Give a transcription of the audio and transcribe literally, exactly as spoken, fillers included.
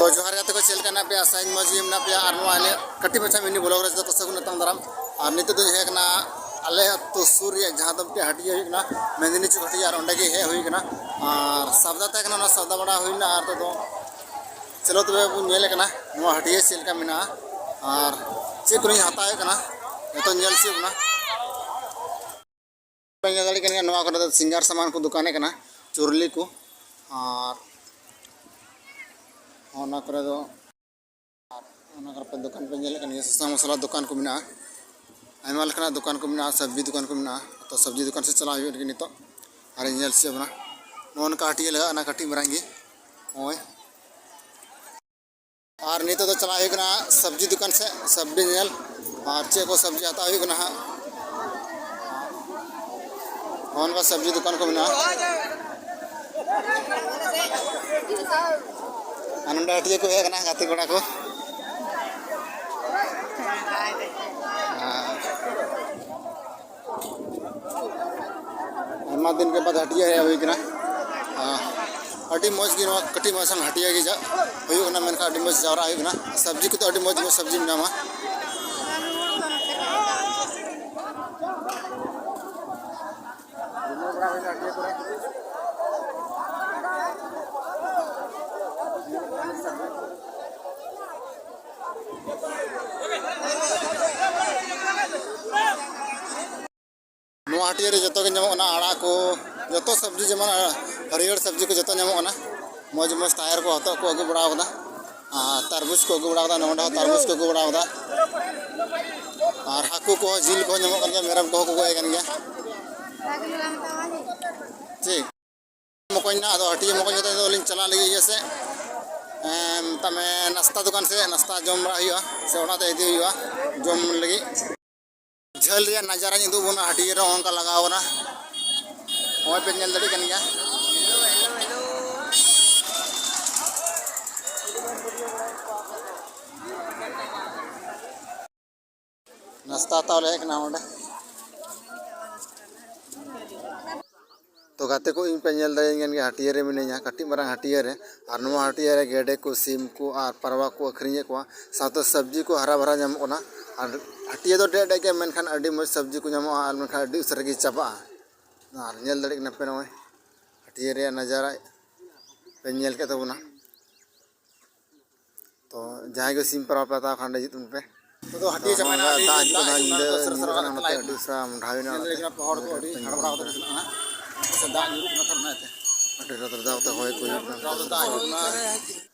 ᱛᱚ ᱡᱚᱦᱟᱨ ᱜᱟᱛᱮ ᱠᱚ, ᱪᱮᱫ ᱞᱮᱠᱟ ᱦᱮᱱᱟᱜ ᱯᱮᱭᱟ? ᱟᱥᱟᱧ ᱢᱚᱡᱽ ᱜᱮ ᱢᱮᱱᱟᱜ ᱯᱮᱭᱟ᱾ ᱟᱨ ᱱᱚᱣᱟ ᱟᱞᱮ ᱠᱟᱹᱴᱤᱡ ᱢᱟᱪᱷᱟ ᱢᱤᱱᱤ ᱵᱞᱚᱜ ᱨᱮ ᱡᱚᱛᱚ ᱠᱚ ᱥᱟᱹᱜᱩᱱ ᱟᱛᱟᱝ ᱫᱟᱨᱟᱢ᱾ ᱟᱨ ᱱᱤᱛᱚᱜ ᱫᱚᱧ ᱦᱮᱡ ᱟᱠᱟᱱᱟ ᱟᱞᱮ ᱟᱹᱛᱩ ᱥᱩᱨ ᱨᱮᱭᱟᱜ ᱡᱟᱦᱟᱸ ᱫᱚ ᱢᱤᱫᱴᱮᱱ ᱦᱟᱹᱴᱤᱭᱟᱹ ᱦᱩᱭᱩᱜ ᱠᱟᱱᱟ ᱢᱮᱫᱱᱤ ᱪᱩᱠ ᱦᱟᱹᱴᱤᱭᱟᱹ, ᱟᱨ ᱚᱸᱰᱮ ᱜᱮ ᱦᱮᱡ ᱦᱩᱭ ᱠᱟᱱᱟ᱾ ᱟᱨ ᱥᱟᱵᱫᱟ ᱛᱟᱦᱮᱸ ᱠᱟᱱᱟ, ᱚᱱᱟ ᱥᱟᱵᱫᱟ ᱵᱟᱲᱟ ᱦᱩᱭ ᱞᱮᱱᱟ᱾ ᱟᱨ ᱱᱤᱛᱚᱜ ᱫᱚ ᱪᱚᱞᱚ ᱛᱚᱵᱮ ᱵᱚᱱ ᱧᱮᱞᱮᱫ ᱠᱟᱱᱟ ᱱᱚᱣᱟ ᱦᱟᱹᱴᱤᱭᱟᱹ ᱪᱮᱫ ᱞᱮᱠᱟ ᱢᱮᱱᱟᱜᱼᱟ ᱟᱨ ᱪᱮᱫ ᱠᱚᱞᱤᱧ ᱦᱟᱛᱟᱣᱮᱫ ᱠᱟᱱᱟ, ᱡᱚᱛᱚ ᱧᱮᱞ ᱦᱚᱪᱚᱭᱮᱫ ᱵᱚᱱᱟ᱾ ᱯᱮ ᱧᱮᱞ ᱫᱟᱲᱮᱭᱟᱜ ᱠᱟᱱ ᱜᱮᱭᱟ, ᱱᱚᱣᱟ ᱠᱚᱨᱮ ᱫᱚ ᱥᱤᱝᱜᱟᱨ ᱥᱟᱢᱟᱱ ᱠᱚ ᱫᱚᱠᱟᱱᱮᱫ ᱠᱟᱱᱟ, ᱪᱩᱨᱞᱤ ᱠᱚ, ᱟᱨ ᱚᱱᱟ ᱠᱚᱨᱮ ᱫᱚ, ᱟᱨ ᱚᱱᱟ ᱠᱚᱨᱮ ᱯᱮ ᱫᱚᱠᱟᱱ ᱯᱮ ᱧᱮᱞᱮᱫ ᱠᱟᱱ ᱜᱮᱭᱟ, ᱥᱟᱥᱟᱝ ᱢᱚᱥᱞᱟ ᱫᱚᱠᱟᱱ ᱠᱚ ᱢᱮᱱᱟᱜᱼᱟ, ᱟᱭᱢᱟ ᱞᱮᱠᱟᱱᱟᱜ ᱫᱚᱠᱟᱱ ᱠᱚ ᱢᱮᱱᱟᱜᱼᱟ, ᱥᱚᱵᱽᱡᱤ ᱫᱚᱠᱟᱱ ᱠᱚ ᱢᱮᱱᱟᱜᱼᱟ᱾ ᱛᱚ ᱥᱚᱵᱽᱡᱤ ᱫᱚᱠᱟᱱ ᱥᱮᱫ ᱪᱟᱞᱟᱜ ᱦᱩᱭᱩᱜ ᱞᱟᱹᱜᱤᱫ ᱱᱤᱛᱚᱜ, ᱟᱨ ᱤᱧ ᱧᱮᱞ ᱦᱚᱪᱚ ᱵᱚᱱᱟ᱾ ᱱᱚᱜᱼᱚ ᱱᱚᱝᱠᱟ ᱦᱟᱹᱴᱤᱭᱟᱹ ᱞᱟᱜᱟᱜ ᱠᱟᱱᱟ, ᱠᱟᱹᱴᱤᱡ ᱢᱟᱨᱟᱝ ᱜᱮ, ᱱᱚᱜᱼᱚᱭ᱾ ᱟᱨ ᱱᱤᱛᱚᱜ ᱫᱚ ᱪᱟᱞᱟᱜ ᱦᱩᱭᱩᱜ ᱠᱟᱱᱟ ᱥᱚᱵᱽᱡᱤ ᱫᱚᱠᱟᱱ ᱥᱮᱫ, ᱥᱚᱵᱽᱡᱤ ᱧᱮᱞ, ᱟᱨ ᱪᱮᱫ ᱠᱚ ᱥᱚᱵᱽᱡᱤ ᱦᱟᱛᱟᱣ ᱦᱩᱭᱩᱜ ᱠᱟᱱᱟ ᱦᱟᱸᱜ᱾ ᱱᱚᱜᱼᱚ ᱱᱚᱝᱠᱟ ᱥᱚᱵᱽᱡᱤ ᱫᱚᱠᱟᱱ ᱠᱚ ᱢᱮᱱᱟᱜᱼᱟ᱾ ᱟᱨ ᱱᱚᱰᱮ ᱦᱟᱹᱴᱤᱭᱟᱹ ᱠᱚ ᱦᱮᱡ ᱟᱠᱟᱱᱟ ᱜᱟᱛᱮ ᱠᱚᱲᱟ ᱠᱚ᱾ ᱟᱨ ᱟᱭᱢᱟ ᱫᱤᱱ ᱠᱮ ᱵᱟᱫ ᱦᱟᱹᱴᱤᱭᱟᱹ ᱦᱮᱡ ᱦᱩᱭ ᱠᱟᱱᱟ᱾ ᱟᱨ ᱟᱹᱰᱤ ᱢᱚᱡᱽ ᱜᱮ ᱱᱚᱣᱟ ᱠᱟᱹᱴᱤᱡ ᱢᱟᱪᱷᱟ ᱦᱟᱹᱴᱤᱭᱟᱹ ᱜᱮ ᱡᱟ ᱦᱩᱭᱩᱜ ᱠᱟᱱᱟ, ᱢᱮᱱᱠᱷᱟᱱ ᱟᱹᱰᱤ ᱢᱚᱡᱽ ᱡᱟᱣᱨᱟ ᱦᱩᱭᱩᱜ ᱠᱟᱱᱟ᱾ ᱥᱚᱵᱽᱡᱤ ᱠᱚᱫᱚ ᱟᱹᱰᱤ ᱢᱚᱡᱽ ᱢᱚᱡᱽ ᱥᱚᱵᱽᱡᱤ ᱧᱟᱢᱟ᱾ ᱱᱚᱣᱟ ᱦᱟᱹᱴᱤᱭᱟᱹ ᱨᱮ ᱡᱚᱛᱚ ᱜᱮ ᱧᱟᱢᱚᱜ ᱠᱟᱱᱟ, ᱟᱲᱟᱜ ᱠᱚ, ᱡᱚᱛᱚ ᱥᱚᱵᱽᱡᱤ, ᱡᱮᱢᱚᱱ ᱦᱟᱹᱨᱭᱟᱹᱲ ᱥᱚᱵᱽᱡᱤ ᱠᱚ ᱡᱚᱛᱚ ᱧᱟᱢᱚᱜ ᱠᱟᱱᱟ᱾ ᱢᱚᱡᱽ ᱢᱚᱡᱽ ᱛᱟᱦᱮᱨ ᱠᱚ ᱦᱚᱛᱚᱫ ᱠᱚ ᱟᱹᱜᱩ ᱵᱟᱲᱟ ᱟᱠᱟᱫᱟ, ᱟᱨ ᱛᱟᱨᱵᱩᱡᱽ ᱠᱚ ᱟᱹᱜᱩ ᱵᱟᱲᱟ ᱟᱠᱟᱫᱟ᱾ ᱱᱚᱰᱮ ᱦᱚᱸ ᱛᱟᱨᱵᱩᱡᱽ ᱠᱚ ᱟᱹᱜᱩ ᱵᱟᱲᱟ ᱟᱠᱟᱫᱟ, ᱟᱨ ᱦᱟᱹᱠᱩ ᱠᱚᱦᱚᱸ, ᱡᱤᱞ ᱠᱚᱦᱚᱸ ᱧᱟᱢᱚᱜ ᱠᱟᱱ ᱜᱮᱭᱟ, ᱢᱮᱨᱚᱢ ᱠᱚᱦᱚᱸ ᱠᱚ ᱜᱚᱡ ᱟᱠᱟᱱ ᱜᱮᱭᱟ᱾ ᱴᱷᱤᱠ, ᱢᱚᱠᱚᱧ ᱱᱟ, ᱟᱫᱚ ᱦᱟᱹᱴᱤᱭᱟᱹ ᱢᱚᱠᱚᱧ ᱠᱟᱛᱮ ᱫᱚ ᱞᱤᱧ ᱪᱟᱞᱟᱜ ᱞᱟᱹᱜᱤᱫ ᱤᱭᱟᱹ ᱥᱮᱫ, ᱮᱸ, ᱢᱮᱛᱟᱜ ᱢᱮ ᱱᱟᱥᱛᱟ ᱫᱚᱠᱟᱱ ᱥᱮᱫ, ᱱᱟᱥᱛᱟ ᱡᱚᱢ ᱵᱟᱲᱟ ᱦᱩᱭᱩᱜᱼᱟ, ᱥᱮ ᱚᱲᱟᱜ ᱛᱮ ᱤᱫᱤ ᱦᱩᱭᱩᱜᱼᱟ ᱡᱚᱢ ᱞᱟᱹᱜᱤᱫ᱾ ᱡᱷᱟᱹᱞ ᱨᱮᱭᱟᱜ ᱱᱟᱡᱟᱨᱟᱧ ᱩᱫᱩᱜ ᱵᱚᱱᱟ, ᱦᱟᱹᱴᱤᱭᱟᱹ ᱨᱮ ᱚᱱᱠᱟ ᱞᱟᱜᱟᱣ ᱠᱟᱱᱟ᱾ ᱱᱚᱜᱼᱚᱭ ᱯᱮ ᱧᱮᱞ ᱫᱟᱲᱮᱭᱟᱜ ᱠᱟᱱ ᱜᱮᱭᱟ᱾ ᱱᱟᱥᱛᱟ ᱦᱟᱛᱟᱣ ᱞᱮ ᱦᱮᱡ ᱠᱟᱱᱟ ᱚᱸᱰᱮ᱾ ᱛᱚ ᱜᱟᱛᱮ ᱠᱚ, ᱤᱧ ᱯᱮ ᱧᱮᱞ ᱫᱟᱲᱮᱭᱟᱹᱧ ᱠᱟᱱ ᱜᱮᱭᱟ, ᱦᱟᱹᱴᱭᱟᱹ ᱨᱮ ᱢᱤᱱᱟᱹᱧᱟ, ᱠᱟᱹᱴᱤᱡ ᱢᱟᱨᱟᱝ ᱦᱟᱹᱴᱭᱟᱹ ᱨᱮ᱾ ᱟᱨ ᱱᱚᱣᱟ ᱦᱟᱹᱴᱭᱟᱹ ᱨᱮ ᱜᱮᱰᱮ ᱠᱚ, ᱥᱤᱢ ᱠᱚ ᱟᱨ ᱯᱟᱨᱣᱟ ᱠᱚ ᱟᱹᱠᱷᱨᱤᱧᱮᱫ ᱠᱚᱣᱟ, ᱥᱟᱶᱛᱮ ᱥᱚᱵᱽᱡᱤ ᱠᱚ ᱦᱟᱨᱟ ᱵᱷᱟᱨᱟ ᱧᱟᱢᱚᱜ ᱠᱟᱱᱟ᱾ ᱟᱨ ᱦᱟᱹᱴᱭᱟᱹ ᱫᱚ ᱰᱷᱮᱨ ᱰᱷᱮᱨ ᱜᱮᱭᱟ, ᱢᱮᱱᱠᱷᱟᱱ ᱟᱹᱰᱤ ᱢᱚᱡᱽ ᱥᱚᱵᱽᱡᱤ ᱠᱚ ᱧᱟᱢᱚᱜᱼᱟ ᱟᱨ ᱢᱮᱱᱠᱷᱟᱱ ᱟᱹᱰᱤ ᱩᱥᱟᱹᱨᱟ ᱜᱮ ᱪᱟᱵᱟᱜᱼᱟ᱾ ᱟᱨ ᱧᱮᱞ ᱫᱟᱲᱮᱭᱟᱜ ᱠᱟᱱᱟ ᱯᱮ, ᱱᱚᱜᱼᱚᱭ ᱦᱟᱹᱴᱭᱟᱹ ᱨᱮᱭᱟᱜ ᱱᱟᱡᱟᱨᱟ ᱯᱮ ᱧᱮᱞ ᱠᱮᱫ ᱛᱟᱵᱚᱱᱟ᱾ ᱛᱚ ᱡᱟᱦᱟᱸᱭ ᱜᱮ ᱥᱤᱢ ᱯᱟᱨᱣᱟ ᱯᱮ ᱦᱟᱛᱟᱣ ᱠᱷᱟᱱ ᱚᱸᱰᱮ ᱦᱤᱡᱩᱜ ᱛᱟᱵᱚᱱ ᱯᱮ᱾ ᱱᱤᱛᱚᱜ ᱫᱚ ᱦᱟᱹᱴᱭᱟᱹ ᱛᱚ ᱪᱟᱵᱟᱭᱮᱱᱟ, ᱱᱚᱜᱼᱚᱭ ᱟᱹᱰᱤ ᱫᱟᱜ ᱦᱤᱡᱩᱜ ᱠᱟᱱᱟ, ᱧᱤᱫᱟᱹ ᱥᱟᱨᱟ ᱧᱤᱫᱟᱹ ᱥᱟᱨᱟ ᱠᱟᱱᱟ, ᱚᱱᱟᱛᱮ ᱞᱟᱭᱤᱴ ᱟᱹᱰᱤ ᱩᱥᱟᱹᱨᱟ ᱢᱚᱰᱷᱟᱣ ᱦᱩᱭᱱᱟ, ᱧᱮᱞ ᱚᱱᱟᱛᱮ ᱫᱟᱲᱮᱭᱟᱜ ᱠᱟᱱᱟ ᱯᱮ ᱦᱚᱲ ᱠᱚ ᱟᱹᱰᱤ ᱦᱟᱲᱵᱟᱲᱟᱣ ᱠᱟᱛᱮ ᱠᱚ ᱥᱮᱱᱚᱜᱼᱟ ᱦᱟᱸᱜ᱾ ᱥᱮ ᱫᱟᱜ ᱧᱩᱨᱩᱜ ᱠᱟᱱᱟ ᱛᱚ, ᱚᱱᱟᱛᱮ᱾ ᱟᱹᱰᱤ ᱨᱚᱫᱨᱚᱫᱟᱣ ᱠᱟᱛᱮ ᱦᱚᱭ ᱠᱚ ᱦᱤᱡᱩᱜ ᱠᱟᱱᱟ᱾ ᱨᱚᱫᱨᱚᱫᱟᱣ ᱦᱤᱡᱩᱜ ᱠᱟᱱᱟ᱾